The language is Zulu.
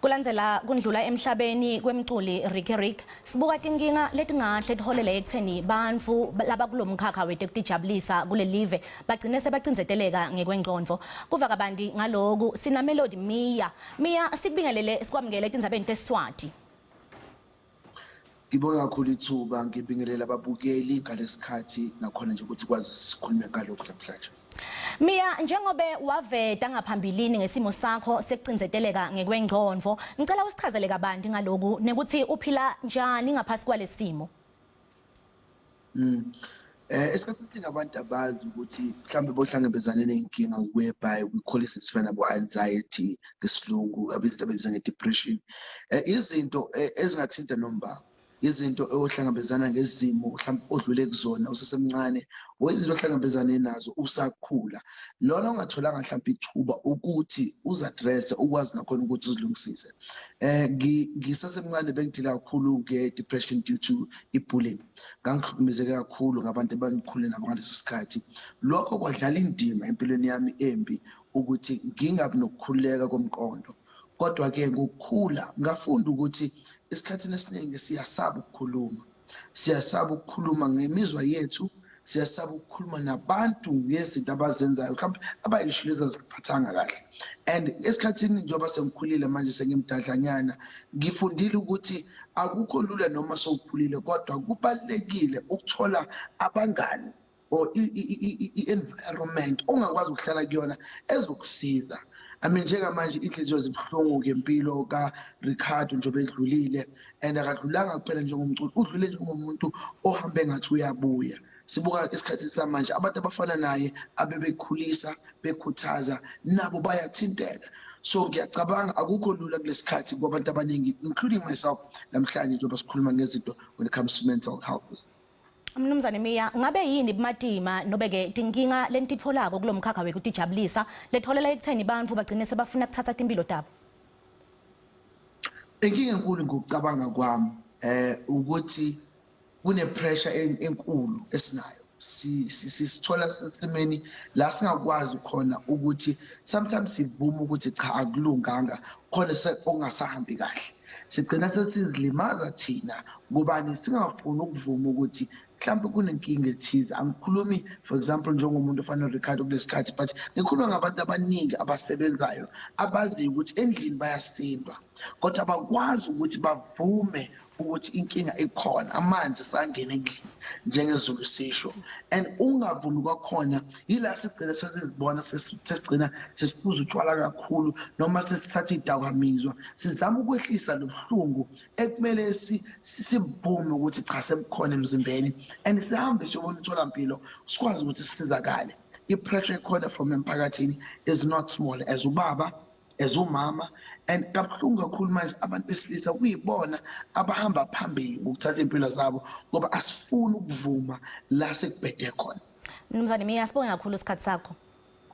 Kulandzela kundlula emhlabeni kwemculi Riky Rick, sibuka tinkinga letingahle tiholele ekutheni bantfu labakulomkhakha wetekutijabulisa kulelive bagcine sebacindzeteleka ngekwengcondvo. Kuva kabanti ngaloku sina Melody Miya. Miya, sikubingelele sikwamukele etindzabeni teSiswati. Ngibonga kakhulu ithuba, ngibingelela ababukeli ngalesikhathi nakhona nje ukuthi kwazi sikhulume ngalokhu namhlanje. Miya, njengobe waveta ngaphambilini ngesimo sakho sekucindzeteleka ngekwengcondvo, ngicela usichazele kabanti ngaloku nekuthi uphila njani ngaphasi kwalesimo. Esikhathini esiningi abantu abazi ukuthi mhlawumbe bohlangabezane ney'nkinga whereby we call it esifana nabo-anxiety ngesilungu, izinto abayibiza nge-depression. Izinto ezingathinta noma izinto ohlangabezana ngezimo mhlawumbe odlule kuzona usasemncane or izinto ohlangabezane nazo usakhula, lona ongatholanga mhlawumbe ithuba ukuthi uzi-address-e, ukwazi nakhona ukuthi uzilungisise. Ngisasemncane bengidila kakhulu nge-depression due to i-bullying. Ngangihlukumezeke kakhulu ngabantu abangikhule nabo ngaleso sikhathi. Lokho kwadlala indima empilweni yami embi ukuthi ngingabi nokukhululeka komqondo. Kodwa-ke ngokukhula ngafunda ukuthi esikhathini esiningi siyasaba ukukhuluma. Siyasaba ukukhuluma ngemizwa yethu, siyasaba ukukhuluma nabantu ngezinto abazenzayo mhlawumbe abayisho lezi aziphathanga kahle. And esikhathini njengoba sengikhulile manje, sengimdadlanyana, ngifundile ukuthi akukho lula noma sewukhulile, kodwa kubalulekile ukuthola abangani or i-environment ongakwazi ukuhlala kuyona ezokusiza. I mean, njengamanje inhliziyo zibuhlungu ngempilo kaRicardo njengoba edlulile, and akadlulanga kuphela njengomculi, udlule njengomuntu ohambe ngathi uyabuya. Sibuka esikhathini samanje abantu abafana naye abebekhulisa bekhuthaza nabo bayathinteka. So ngiyacabanga akukho lula kulesikhathi kwabantu abaningi, including myself namhlanje, njengoba sikhuluma ngezinto when it comes to mental health. Mnumzane Miya, ngabe yini bumatima nobe-ke tinkinga lenititfolako kulo mkhakha wekutijabulisa letholela ekutheni bantfu bagcine sebafuna kuthatha timphilo tabo? Inkinga enkulu ngokucabanga kwami ukuthi kune pressure enkulu esinayo. Sisithola sesimeni la singakwazi khona ukuthi sometimes sivume ukuthi cha, akulunganga khona, okungasahambi kahle. Sigcina sesizilimaza thina ngobani singafuni ukuvuma ukuthi mhlawumbe kunenkinga ethize. Angikhulumi, for example, njengomuntu ofana noRicardo kulesikhathi, but ngikhuluma ngabantu abaningi abasebenzayo abaziyo ukuthi endlini bayasindwa, kodwa abakwazi ukuthi bavume ukuthi inkinga ikhona, amanzi sangena endlini njengezulu sisho. And ungavumi kwakhona yila sigcina sesizibona sesigcina sesiphuza utshwala kakhulu noma sesithatha iy'dakamizwa, sizama ukwehlisa lobuhlungu ekumele sibume ukuthi cha, sebukhona emzimbeni, and sihambe siyobona umtholampilo sikwazi ukuthi sisizakale. I-pressure ekhona from emphakathini is not small, as ubaba, as umama, and kabuhlungu kakhulu manje abantu besilisa kuyibona abahamba phambili ngokuthatha iy'mpilo zabo ngoba asifuni ukuvuma la sekubhede khona. Mnumzane Miya, sibonge kakhulu isikhathi sakho.